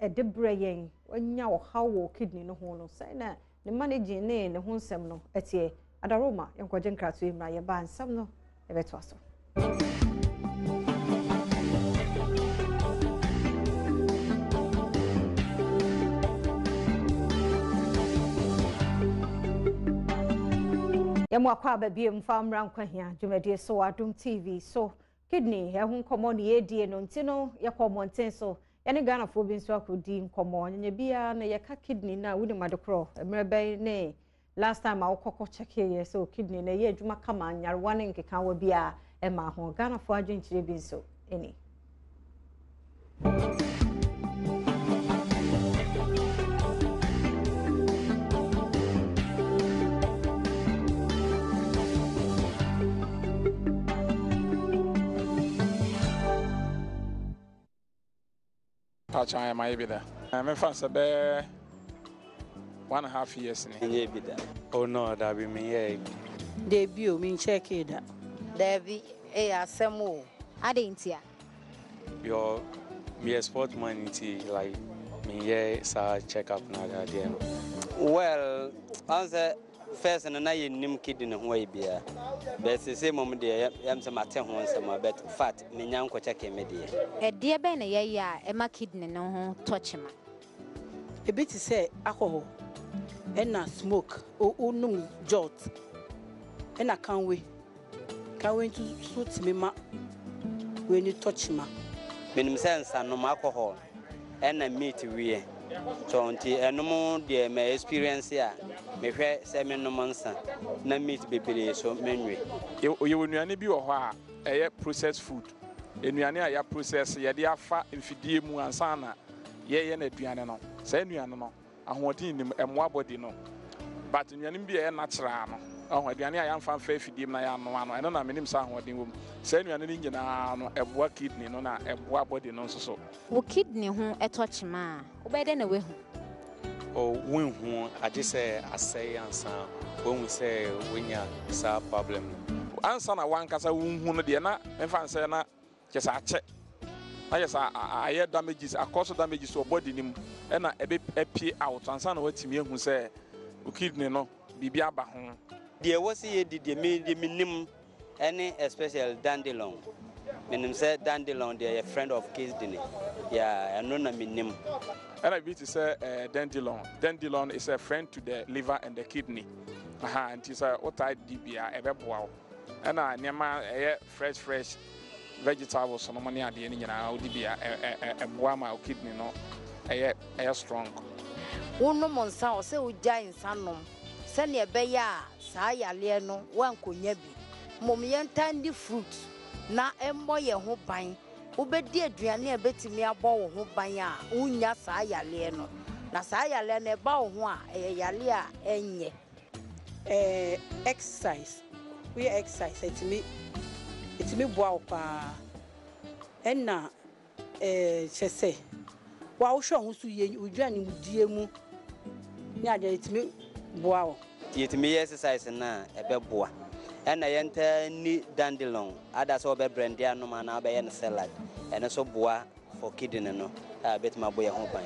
ɛde brɛ yɛn. Wanya ɔhaw wɔ kidney no ho no, sɛn na ne managing ne ne ho nsɛm no ɛteɛ? Adaroma, yɛnkɔgye nkratoɔ yi mmra, yɛba nsɛm no yɛbɛtoa so. Yɛmu akɔ aba bie mfa mmra Nkwahia dwumadie so wɔ Adom TV so. Kidney ɛho nkɔmmɔ ne yɛdie no, nti no yɛkɔ mmɔnten so, yɛne Ghanafoɔ bi nso akɔdi nkɔmmɔ. Nyanya biara no yɛka kidney no a, wonim ade korɔ? Mmerɛ bɛn ne last time a wokɔkɔ check yɛ sɛ kidney no ɛyɛ adwuma kama, nyarewa ne nkekawa bi a ɛma ho? Ghanafoɔ adwenkyerɛ bi nso ɛni. Pakyɛ, mayɛ bi da. Memfa sɛ bɛɛ 1.5 years ni. Nyɛ bi da. Oh no, dabi, menyɛɛ bi. Deebi o, menkyɛkee da. Daabi, ɛyɛ asɛm o. Adɛn ntia? Yɛ meyɛ sport man nti like menyɛ saa check up na adeɛ no. Well, ɔn sɛ first no na yɛnnim kidney ho ayi biara, but sese mmom deɛ yɛm sɛ mate ho nsɛm a, but fact, menya nkɔkyɛke me deɛ. Ɛdeɛ bɛn na yɛyɛ a ɛma kidney no ho tɔ kyema? Ebi te sɛ alcohol, ɛna smoke, wonom jot, ɛna kanwe. Kanwe nso so tumi ma w'ani tɔ kyema. Menim sɛ nsanom, alcohol, ɛna meat wie. So nti ɛnom deɛ ma experience a mehwɛ sɛ menom nsa na meat bebree so menwe. Yɛwɔ nnuane bi wɔ hɔ a ɛyɛ processed food, nnuane a yɛaprocess, yɛde afa mfidie mu ansa na yɛyɛ no aduane no. Saa nnuane no, ahoɔden nnim, ɛmmoa body no. But nnuane bi a ɛyɛ natural no, ɔho aduane a yɛamfa mfa afidie mu na yɛanoa no, ɛno na menim sɛ ahoɔden wɔ mu. Saa nnuane no nyinaa no, ɛboa kidney no na ɛboa body no nso so. Wo kidney ho tɔ kyema a, wobɛyɛ dɛn na woahu? Oh, wonhu, agye sɛ asɛe ansa woahu sɛ woanya saa problem no. Ansa na w'ankasa wohu no deɛ na memfa nsɛ na kyerɛ sɛ akyɛ na kyerɛ sɛ ayɛ damages akɔ so damages wɔ body no mu ɛna ɛbɛ apue out ansa na woatumi ahu sɛ wo kidney no biribi aba ho. Deɛ ɛwɔ sɛ yɛdi deɛ me deɛ menim Ɛne especially dandelion. Menim sɛ dandelion deɛ yɛ friend of kidney. Yeah, ɛno na menim. Ɛna biribi te sɛ eh, dandelion. Dandelion is a friend to the liver and the kidney. Aha, nti sɛ wotaa di bi a ɛbɛboa wo. Ɛna nneɛma ɛyɛ fresh fresh vegetables no mo ne adeɛ no nyinaa wodi bi a ɛboa ma wo kidney no ɛyɛ ɛyɛ strong. Wonom nsa a, ɔsɛ wogyae nsa nom sɛnea ɛbɛyɛ a saa yareɛ no woankɔnya bi. Mmom yɛntaa nni fruit na ɛmmɔ yɛn ho ban. Wobɛdi aduane a ɛbɛtumi abɔ wo ho ban a wonnya saa yareɛ no. Na saa yareɛ no ɛba wo ho a, ɛyɛ yareɛ a ɛnyɛ. Eh, exercise, woyɛ exercise a ɛtumi, ɛtumi boa wo paa. Ɛna Kyerɛ sɛ, wo a wohwɛ wo ho so yie, wo dwane mu ne adeɛ ɛtumi boa wo. Nti yɛtumi yɛ exercise no a ɛbɛboa. Ɛna yɛntaa nni dandelion ada sɛ wobɛ brɛnde anom anaa wobɛyɛ no salad. Ɛno nso boa for kidney no a ɛbɛtumi abɔ yɛn ho ban.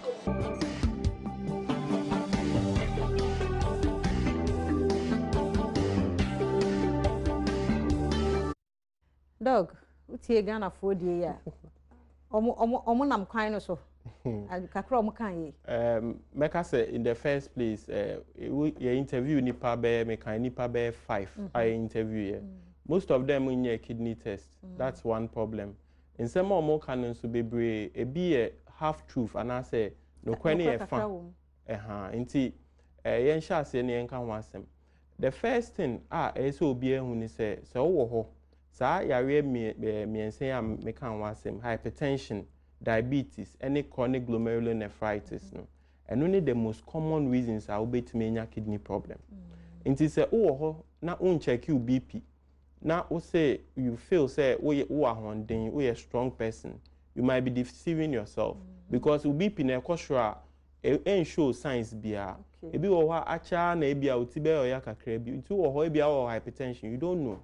Dog, wotie Ghanafoɔ die yi a, ɔmo ɔmo ɔmo nam kwan no so. Kakra ɔmo kan yi. Mɛka sɛ in the first place, uh, yɛ interview nipa bɛyɛ mekan nipa bɛyɛ five mm -hmm. a yɛ interview yɛ. Mm. Most of them nyɛ kidney test. Mm. That's one problem. Nsɛm a wɔn ka no nso bebree ebi yɛ half truth anaasɛ nokorɛ no yɛ fa. Ɛha nti eh, yɛnhyɛ aseɛ na yɛnka ho asɛm. The first thing a ɛyɛ sɛ obiara hu ne sɛ, sɛ wowɔ hɔ, saa yareɛ mmiɛnsa yi a meka ho asɛm, hypertension, diabetes, ne chronic glomerulonephritis no, ɛno ne the most common reasons a wobɛtumi anya kidney problem. Nti sɛ wowɔ hɔ na wonkyɛke wo BP, na wo se you feel sɛ woyɛ wowɔ ahoɔden, woyɛ strong person, you might be deceiving yourself because wo BP no ɛkɔ soro a, ɛnshow signs biara. Ebi wɔ hɔ a akyɛ ara na ebi a wo ti bɛyɛ ɔya kakra bi. Nti wɔ hɔ ebi a wɔ hypertension, you don't know.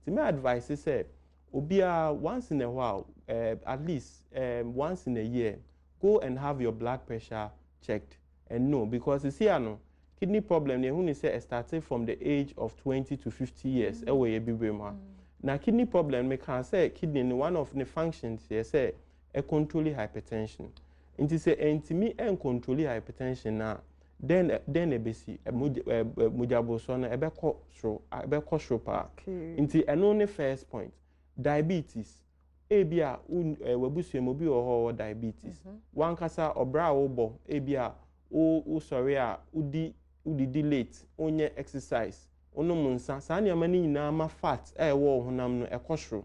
Nti me advice sɛ obiara once in a while, at least once in a year, go and have your blood pressure checked and know because sisi ano kidney problem no yɛhu ne sɛ ɛstarte from the age of 20 to 50 years ɛwɔ yɛ bibire mu ha. Na kidney problem no mekaa sɛ kidney no one of ne functions yɛ sɛ ɛcontroli hypertension. Nti sɛ ɛntumi ɛncontroli hypertension no a, dɛn dɛn na ɛbɛsi? Mogya ɛ mogyaborosoɔ no ɛbɛkɔ soro, ɛbɛkɔ soro paa. Nti ɛno ne first point. Diabetes, ebi a wo w'abusua mu obi wɔ hɔ a ɔwɔ diabetes. W'ankasa ɔbra a wobɔ, ebi a wo wosɔre a wodi wodidi late, wonyɛ exercise, wonom nsa, saa nneɛma no nyinaa ma fat a ɛwɔ wo honam no ɛkɔ soro.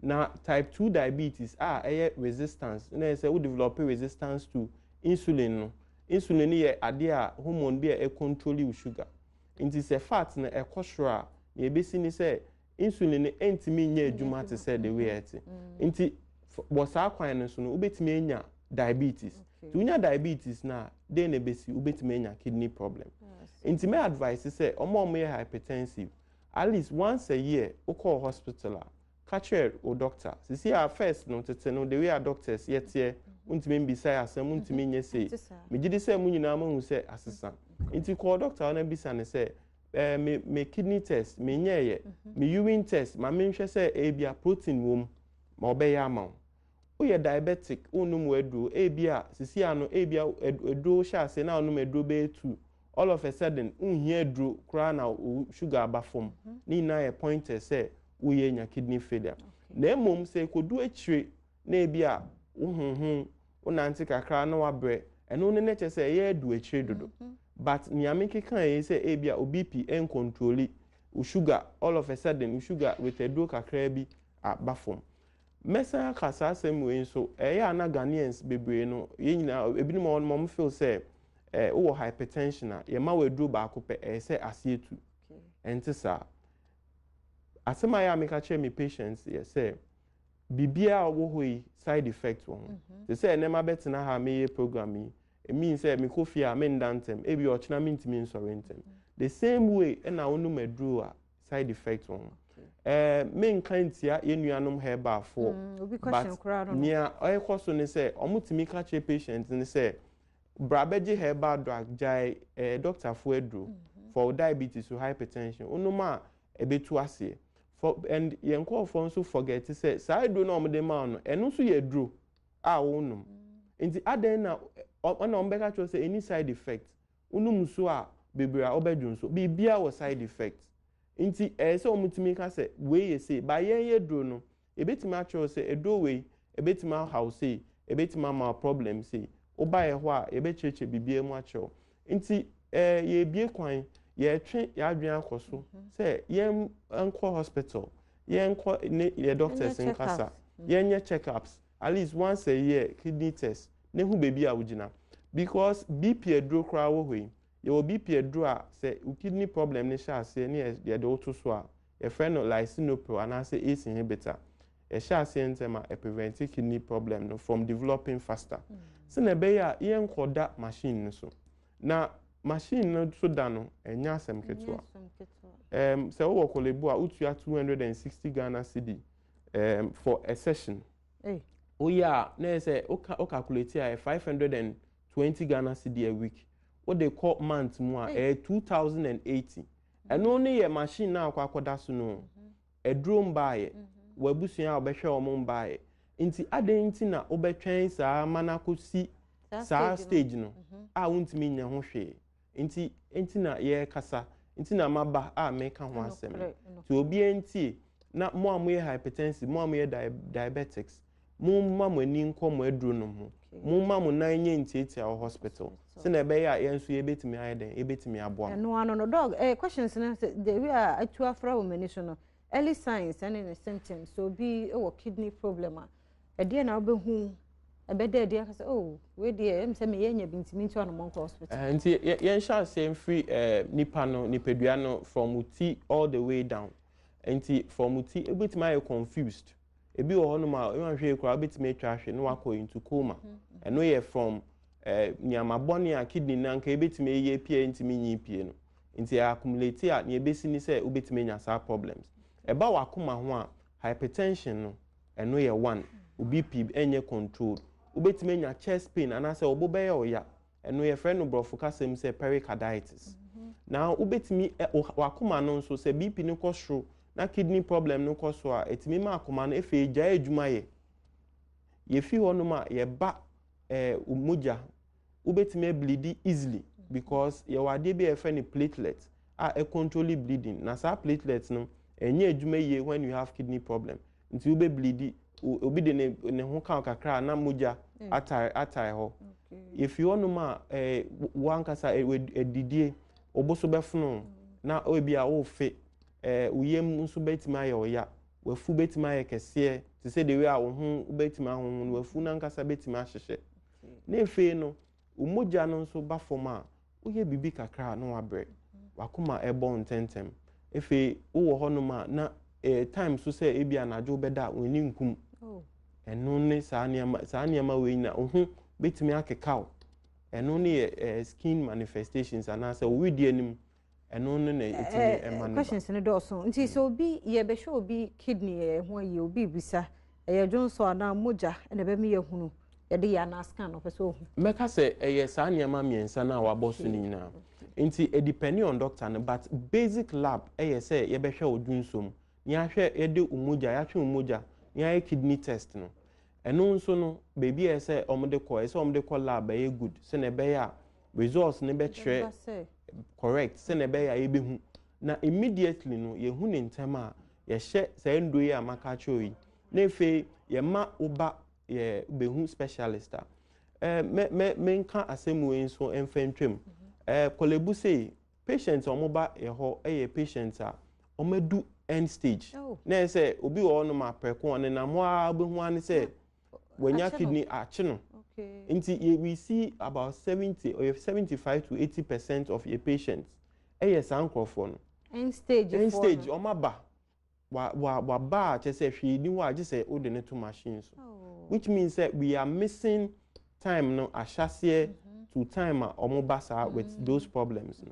Na type 2 diabetes a ɛyɛ resistance, na ɛyɛ sɛ wo develop resistance to insulin no. Insulin no yɛ adeɛ a hormone bi a ɛcontroli wo sugar. Nti sɛ fat no ɛkɔ soro a, nea ɛbɛsi ne sɛ insulin no ɛntumi nyɛ adwuma te sɛ the way ɛte. Nti wɔ saa kwan no so no, wobɛtumi anya diabetes. Nti wonya diabetes no a, dɛn na ɛbɛsi? Wobɛtumi anya kidney problem. Nti mɛ advice sɛ wɔn a wɔyɛ hypertensive, at least once a year wokɔɔ hospital a, ka kyerɛ wo doctor. Sisi a first no, tete no, the way a doctors yɛteɛ, wontumi mbisa yɛ asɛm, wontumi nyɛ sei. Megye di sɛ mo nyinaa moahu sɛ asesa. Nti kɔɔ doctor hɔ na bisa no sɛ, eh, me, me kidney test, menyɛɛyɛ, me urine test, ma menhwɛ sɛ ebia protein wɔ mu, ma ɔbɛyɛ ama wo. Woyɛ diabetic, wonnom w'aduro, ebia sisi ano, ebia aduro hyɛ ase na wonom aduro bɛyɛ two, all of a sudden wonhia aduro koraa na wo sugar aba fam. Ne nyinaa yɛ pointers sɛ woyɛ anya kidney failure. Na mmom sɛ ɛkɔdu akyire na ebia wo honhon, wonante kakra na wabrɛ, Ɛno no ne kyerɛ sɛ ɛyɛ adu akyire dodo. But nea mekeka yi sɛ ebi a wo BP ncontrol, wo sugar, all of a sudden wo sugar with aduro kakraa bi aba fam. Mɛsan aka saa asɛm wei nso, ɛyɛ a na Ghanaians bebree no, yɛn nyinaa, ebinom wɔ hɔ nom, ɔmo feel sɛ wowɔ hypertension a, yɛma wo aduro baako pɛ, ɛyɛ sɛ aseɛ tu. Ɛnte saa. Asɛm a yɛ a meka kyerɛ me patients yɛ sɛ biribiara a ɔwɔ hɔ yi, side effect wɔ ho. Te sɛ nneɛma bɛtena ha a meyɛ program yi, it means sɛ mekɔ fie a menda ntɛm, ebi ɔkyena mentumi nsɔre ntɛm. The same way ɛna wonom aduro a, side effect wɔ ho. Menka ntia yɛn nuanom herbalfoɔ, Obi question but koraa no. Nea ɛkɔ so ne sɛ ɔmo ka kyerɛ patient ne sɛ bra bɛgye herbal drug, gyae doctorfoɔ aduro for diabetes or hypertension, wonom a ɛbɛtu aseɛ for. And yɛn nkurɔfoɔ nso forget sɛ saa aduro no a wɔde ma wo no, ɛno nso yɛ aduro a wonom. Nti adan na ɔna wɔn bɛka kyerɛ sɛ any side effect, wonom nso a bebree a wɔbɛdwo nso, biribiara wɔ side effect. Nti ɛyɛ sɛ wɔn tumi ka sɛ wei yɛ sei ba yɛn yɛ duro no, ebetumi akyerɛw sɛ eduro wei ebetumi ahaw sei, ebetumi ama problem sei. Woba yɛ hɔ a, yɛbɛkyerɛkyerɛ biribiara mu akyerɛw. Nti yɛbie kwan, yɛtwe yɛadwene akɔ so sɛ yɛn nkɔ hospital, yɛn nkɔ ne yɛ doctors nkasa, yɛnyɛ check ups at least once a year, kidney test ne ho beebi a wogyina, because BP aduro koraa wɔ hɔ yi. Yɛwɔ BP aduro a sɛ wo kidney problem ne hyɛ aseɛ ne yɛde woto so a, yɛfrɛ no lisinopril anaasɛ ACE inhibitor. Yɛhyɛ aseɛ ntɛm a, ɛprevent kidney problem no from developing faster, sɛnɛ ɛbɛyɛ a yɛnkɔda machine no so. Na machine no so da no, ɛnyɛ asɛm ketewa. Sɛ wowɔ Korle Bu a, wotua 260 Ghana cedi for a session. Woyɛ a, na yɛ sɛ wo calculate a, ɛyɛ 520 Ghana cedi a week. Wode kɔ month mu a, ɛyɛ 2080. Ɛno ne yɛ machine na akɔ akɔda so no. Aduro mbaayɛ, w'abusua a wɔbɛhwɛ wɔn mbaayɛ. Nti adan nti na wobɛtwɛn saa ma no akɔsi saa stage no a wontumi nyɛ ho hwee? Nti na yɛrekasa, nti na maba a meka ho asɛm no. Nti obiara ntie na mo a moyɛ hypertensive, mo a moyɛ diabetics, mo mma mo ani nkɔ mo aduro no ho, mo mma mo nan nyɛ ntiatia wɔ hospital, sɛnea ɛbɛyɛ a yɛn nso yɛbɛtumi ayɛ dɛn, yɛbɛtumi aboa mo. Ɛno ano no, doc, questions no sɛ the way a atu afra wɔ m'ani so no, early signs ɛne ne symptoms. So obi wɔ kidney problem a, ɛdeɛ na wobɛhu ɛbɛda adi aka sɛ, oh, wei deɛ ɛm sɛ meyɛ nya bi, ntumi ntu anamɔ nkɔ hospital? Nti yɛnhyɛ aseɛ mfiri nipa no nipadua no from ti all the way down. Nti from ti, ebɛtumi ayɛ confused. Ebi wɔ hɔnom a ɛwɔ ahwɛ koraa, wobɛtumi atwa ahwɛ na wakɔ into coma. Ɛno yɛ from nneɛma bɔne a kidney na nka ebɛtumi ayi apue, ntumi nyi pie no. Nti accumulate a, nea ebesi ni sɛ wobɛtumi anya saa problems. Ɛba w'akoma ho a, hypertension no, ɛno yɛ one. Wo BP ɛnyɛ controlled, wobɛtumi anya chest pain anaasɛ ɔbo bɛyɛ ɔya. Ɛno yɛfrɛ no borɔfo kasɛm sɛ pericarditis. Na wobɛtumi w'akoma no nso, sɛ BP no kɔ soro na kidney problem no kɔ so a, ɛtumi ma akoma no afei gyae adwuma yɛ. Yɛfi hɔnom a, yɛba mogya, wobɛtumi ableed easily because yɛwɔ adeɛ bi a yɛfrɛ no platelet a ɛcontrol bleeding, na saa platelet no ɛnyɛ adwuma yie when you have kidney problem. Nti wobɛbleed, obi de ne ho ka kakra a, na mogya atae atae hɔ. Yɛfi hɔnom a, wankasa adidie, wo so bɛfono na ebi a wofe, wo yam nso bɛtumi ayɛ ɔya, wafu bɛtumi ayɛ kɛseɛ te sɛ de wei a wo ho bɛtumi ahoho no, wafu nankasa bɛtumi ahyehyɛ. Na afei no, wo mogya no nso ba fam a, woyɛ biribi kakra a na wabrɛ, wakoma ɛbɔ ntɛntɛm. Afei wowɔ hɔnom a, na time so sɛ ebi anadwo bɛda a, w'ani nkum. Ɛno ne saa nneɛma wei na wo ho bɛtumi akeka wo. Ɛno ne yɛ skin manifestations anaasɛ wo wedeɛ anim. Ɛno ne na ɛtumi ɛma no ba. Questions no dɔɔso. Nti sɛ obi yɛbɛhwɛ obi kidney yɛ ho ayi, obi bisa, ɛyɛ dwonso anaa mogya ɛna ɛbɛma yɛhunu yɛde yɛ anaa scan ɔpɛ sɛ ohu? Mɛka sɛ ɛyɛ saa nneɛma mmiɛnsa no a wabɔ so no nyinaa. Nti ɛdepend on doctor no, but basic lab ɛyɛ sɛ yɛbɛhwɛ wo dwonso mu na yɛahwɛ, yɛde wo mogya, yɛatwe wo mogya na yɛayɛ kidney test no. Ɛno nso no, baabi a ɛsɛ wɔde kɔ, ɛsɛ wɔde kɔ lab ɛyɛ good, sɛnea ɛbɛyɛ a results no bɛkyerɛ correct, sɛnea ɛbɛyɛ a yɛbɛhu na immediately no yɛhu ne ntɛm a yɛhyɛ saa nduro yi a maka akyerɛ yi, na afei yɛma wo ba yɛ bɛhu specialist a. Mɛ mɛ menka asɛm wei nso mfa ntwam. Korle Bu sei, patients a wɔba yɛ hɔ yɛ patients a wɔadu end stage. Na ɛyɛ sɛ obi wɔ hɔnom a prɛko ɔnenam hɔ ara wobɛhu ara ne sɛ wanya kidney akye no. Nti yɛ we see about 70 or 75 to 80% of yɛ patients ɛyɛ saa nkurɔfoɔ no. End stage. End stage, wɔn aba. Wa wa waba a kyerɛ sɛ hwee ni hɔ a gye sɛ wode no to machine so. Which means sɛ we are missing time no ahyɛaseɛ to time a wɔn ba saa with those problems no.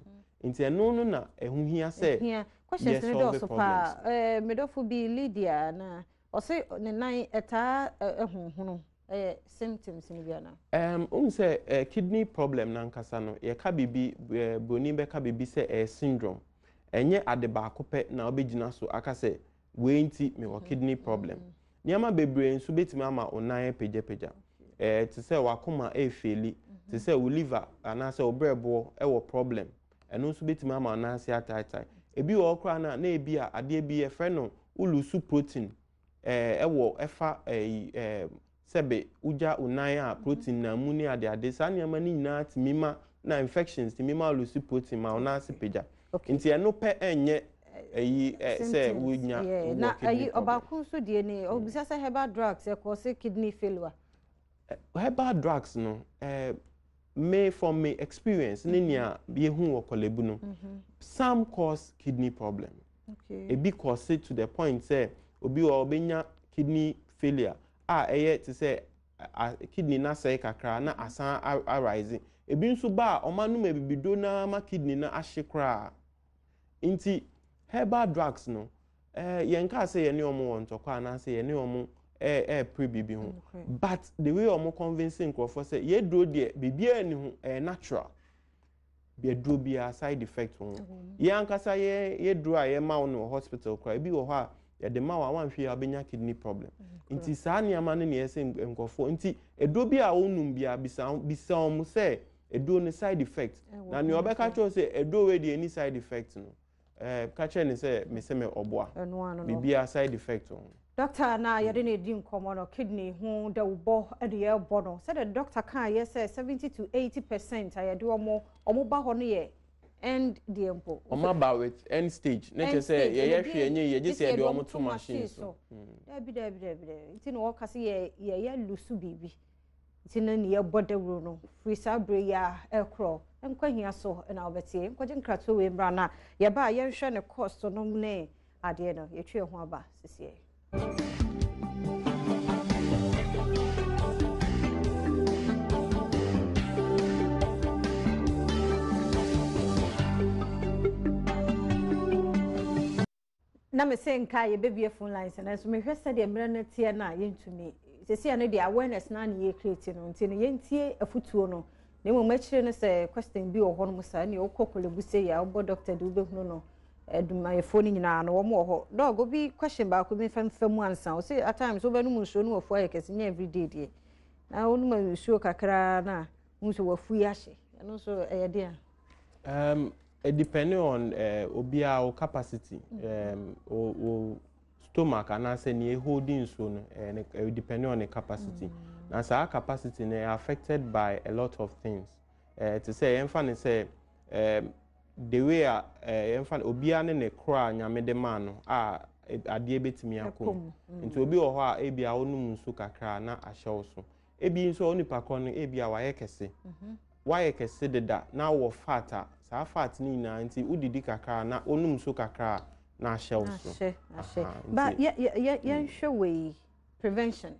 Nti ɛno no na ɛho hia sɛ Hia. Questions yɛ no solve dɔɔso problems. paa. Medɔfo bi Lydia na ɔse ne nan ɛtaa ɛhohono, ɛyɛ symptoms no bi ana? Wohu sɛ kidney problem nankasa no, yɛka biribi, broni bɛka biribi sɛ ɛyɛ syndrome. Ɛnyɛ ade baako pɛ na wobɛgyina so aka sɛ wei nti mewɔ kidney problem. Nneɛma bebree nso bɛtumi ama wo nan apagyapagya. Te sɛ w'akoma ɛrefaili, te sɛ wo liver anaasɛ wo brɛboɔ ɛwɔ problem. Ɛno nso bɛtumi ama wo nan ase ataetae. Ebi wɔ hɔ koraa na na ebi a adeɛ bi yɛfrɛ no wo lose protein ɛwɔ ɛfa sɛbe wogya wo nan a protein na mu ne adeade, saa nneɛma no nyinaa tumi ma na infections tumi ma wo lose protein ma wo nan ase pagya. Nti ɛno pɛ ɛnyɛ ɛyi sɛ wonya wɔ Na kidney ɛyi problem. Ɔbaako nso deɛ ni, obisa sɛ herbal drugs ɛkɔ sɛ kidney failure. Herbal drugs no, me from me experience ne nea yɛhu wɔ Korle Bu no, some cause kidney problem. Ebi cause it to the point sɛ obi wɔ ɔbɛnya kidney failure a ɛyɛ te sɛ kidney na sɛe kakra na asan arise. Ebi nso ba a ɔma nom abibido na ama kidney na ahye koraa. Nti herbal drugs no, yɛn kaa sɛ yɛne ɔmo wɔ ntɔkwa anaasɛ yɛne ɔmo ɛɛpere biribi ho. But the way ɔmo convince nkurɔfoɔ sɛ yɛduro deɛ biribiara nni ho, ɛyɛ natural. Yɛduro biara side effect wɔ ho. Yɛn ankasa yɛduro a yɛma wo no wɔ hospital koraa, ebi wɔ hɔ a yɛde ma wo a wanhwɛ yɛ a wobɛnya kidney problem. Nti saa nneɛma no na yɛsɛ nkurɔfoɔ. Nti eduro bi a wonum biara, bisa wɔn sɛ eduro no side effect. Na nea ɔbɛka kyerɛ wo sɛ eduro wei deɛ ɛnni side effect no, ka kyerɛ ne sɛ mesɛ me ɔboa. Ɛno ano no. Biribiara side effect wɔ ho. Doctor na yɛde ne di nkɔmmɔ no, kidney ho dawubɔ de yɛbɔ no. Sɛdeɛ doctor kaa yɛ sɛ 70 to 80% a yɛde ɔmo ba hɔ no yɛ end deɛ mpo. Ɔmo aba with end stage. Ne kyerɛ sɛ yɛyɛ hwee ɛnyɛ yie, gye sɛ yɛde ɔmo to machine so. Dabi dabi dabi dabi. Nti na wɔka sɛ yɛyɛ lose biribi. Nti na ne yɛbɔ dawuro no firi saa berɛ yi a ɛkorɔ nkwa so na wobɛtie. Nkɔgye nkratoɔ wei mmra na yɛba a yɛnhwɛ ne cost no ne adeɛ no, yɛtwe yɛn ho aba sisiɛ. Na me sɛ nka yɛbɛbie phone lines no nso mehwɛ sɛdeɛ mmerɛ no teɛ no a yɛntumi. Sɛsi a no deɛ awareness na ne yɛ create no, nti no yɛntie afotuo no. Na mmom akyire no sɛ question bi wɔ hɔ nom saa ne wokɔ Korle Bu sɛ yɛ a wobɔ doctor de wobɛhunu no, adwumayɛfoɔ no nyinaa no wɔn wɔ hɔ. Dɔg, obi question baako bi mfa mu ansa. Ɔse at times wobɛnom nsuo no wafu ayɛ kɛse, nyɛ everyday deɛ. Na wonom nsuo kakra na wohu sɛ wafu yi ahye. Ɛno nso ɛyɛ deɛ a? It depending on obiara wo capacity, wo stomach anaasɛ nea ɛholding nsuo no, depending on the capacity. Na saa capacity no ɛyɛ affected by a lot of things. Te sɛ yɛmfa ne sɛ, the way a yɛmfa no, obiara ne ne kora a Nyame de maa no a adeɛ bɛtumi akɔ mu. Nti obi wɔ hɔ a ebi a wonom nsuo kakra na ahyɛ wo so. Ebi nso onipa korɔ no ebi a wayɛ kɛse. Wayɛ kɛse deda na wɔ fat a saa fat ne nyinaa nti wodidi kakra na wonom nsuo kakra na ahyɛ wo so. Ahyɛ, ahyɛ. Ba yɛnhwɛ wei prevention.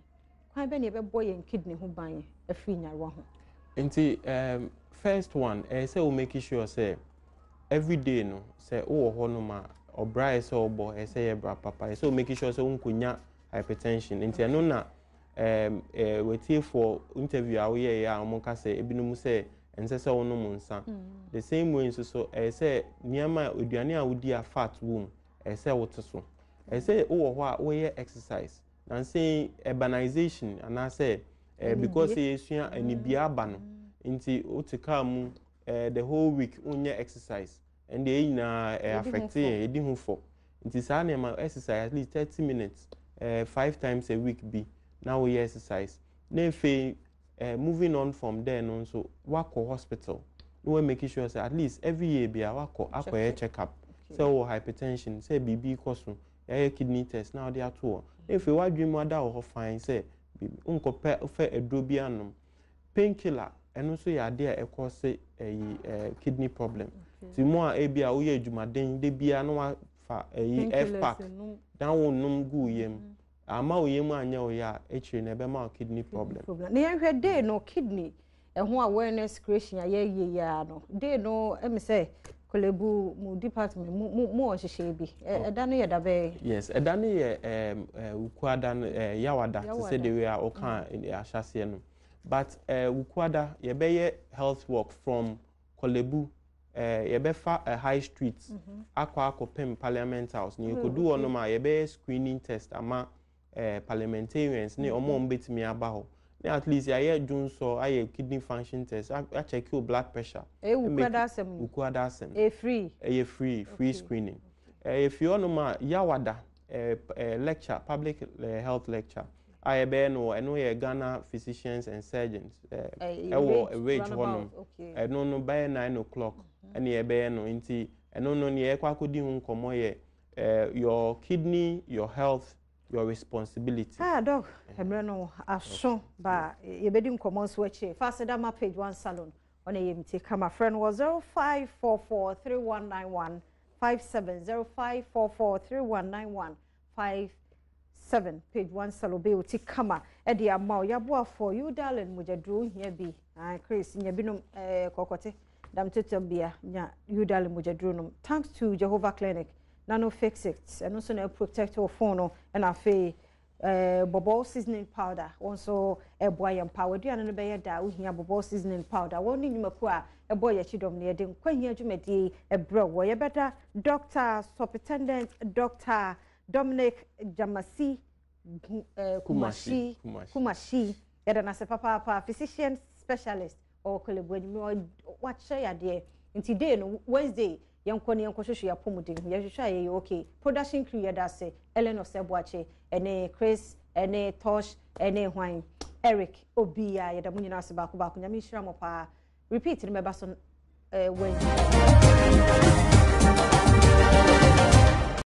Kwan bɛ na yɛbɛbɔ yɛn kidney ho ban afiri nyarewa ho? Nti first one ɛyɛ sɛ wo make sure sɛ every day no sɛ wowɔ hɔ nom a ɔbra yɛ sɛ ɔbɔ ɛyɛ sɛ yɛ bra papa, ɛyɛ sɛ wo make sure sɛ wonkɔnya hypertension. Nti ɛno na watiefoɔ interview a woyɛeɛ a wɔn ka sɛ ebinom sɛ ɛnsɛ sɛ wonom nsa. The same way nso so ɛyɛ sɛ nneɛma aduane a wodi a fat wɔ mu ɛyɛ sɛ wote so. Ɛyɛ sɛ wowɔ hɔ a woyɛ exercise. Nansa urbanization anaasɛ because sɛ yɛsua anibia aba no nti wote car mu the whole week wonyɛ exercise, ɛnde ɛyi nyinaa ɛ affect yɛn, yɛdi ho fɔ. Nti saa nneɛma exercise at least 30 minutes 5 times a week bi na woyɛ exercise. Na afei Eh, moving on from there no nso, wakɔ hospital na wa make sure sɛ at least every year bia wakɔ akɔyɛ check up sɛ wowɔ hypertension, sɛ biribi kɔ so, yɛayɛ kidney test na wode ato hɔ. Na afei w'adwene mu ada wɔ hɔ fine sɛ wonkɔpɛ fɛ aduro bi anom. Painkiller ɛno nso yɛ adeɛ a ɛkɔ se ɛyi eh, kidney problem. Ti mu a ebi a woyɛ adwumaden de bia na wafa ɛyi F pack na wonom gu yam. Amma wo yam anyɛ wo ya a, akyire no ɛbɛma wo kidney problem. Na yɛnhwɛ day no kidney ɛho awareness creation a yɛyɛ yi ara no day no ɛmi sɛ Korle-Bu mu department mu mu mu wɔ nhyehyɛe bi ɛda no yɛ da bɛyɛ. Yes, ɛda no yɛ ɛɛm Wukuada no ɛɛ Yawada te sɛ the way a ɔka ahyɛaseɛ no but ɛɛ Wukuada yɛbɛyɛ health work from Korle-Bu eh, yɛbɛfa eh, High Street mhm. akɔ akɔpem Parliament House. Na yɛkɔdu hɔ nom a yɛbɛyɛ screening test ama eh, parliamentarians ne ɔmo a ɔmo bɛtumi aba hɔ. Ne at least yɛayɛ dwonsɔ, ayɛ kidney function test, akyɛke o blood pressure. Ɛyɛ wukuada asɛm. Wukuada asɛm. Ɛyɛ free. Ɛyɛ free, free screening. Ɛyɛ fie hɔ nom a yawada eh, eh, lecture, public eh, health lecture a yɛbɛyɛ no ɛno yɛ Ghana Physicians and Surgeons ɛwɔ Ridge hɔnom. Ɛno no bɛyɛ 9 o'clock ɛne yɛbɛyɛ no. Nti ɛno no neɛ yɛkɔ akɔdi ho nkɔmmɔ yɛ your kidney, your health, your responsibility. Ah, Doc, mmerɛ no aso ba yɛbɛdi nkɔmmɔ nso akyire. Fasedama Page One Salon ɔne yɛ mti kama, frɛ no wɔ 05443191 57, 0544319157. Page One Salon bɛyɛ oti kama ɛde ama wo. Yɛaboafoɔ you darling mogyaduro hia bi. Ah, Chris nya binom kɔkɔte dam tetɛ bia nya you darling mogyaduro nom. Thanks to Jehovah Clinic, Nano Fix It, ɛno nso na protect wo phone no, ɛna afei bɔbɔ seasoning powder wɔn nso ɛboa yɛn pa waduane no bɛyɛ da. Wohia bɔbɔ seasoning powder wɔn ne nnwumakuo a ɛbɔ yɛn akyi dɔm no, yɛde nkwanhia dwumadie ɛbrɛ wɔ. Yɛbɛda Dr. Superintendent Dr. Dominic Jamasi Kumashi Kumashi, yɛda n'ase papaapa, physician specialist ɔwɔ Korle-Bu anim, wakyerɛ yadeɛ. Nti day no Wednesday, yɛnkɔ ne yɛnkɔhwehwɛ yɛn apɔmuden ho, yɛhwehwɛ a yɛyɛ okay. Production crew, yɛda ase, Ellen Oseboakye ɛne Chris ɛne Tosh ɛne hwan Eric obiara, yɛda mo nyinaa ase baako baako. Nyame nhyira mo paa. Repeat no mɛba so Wednesday.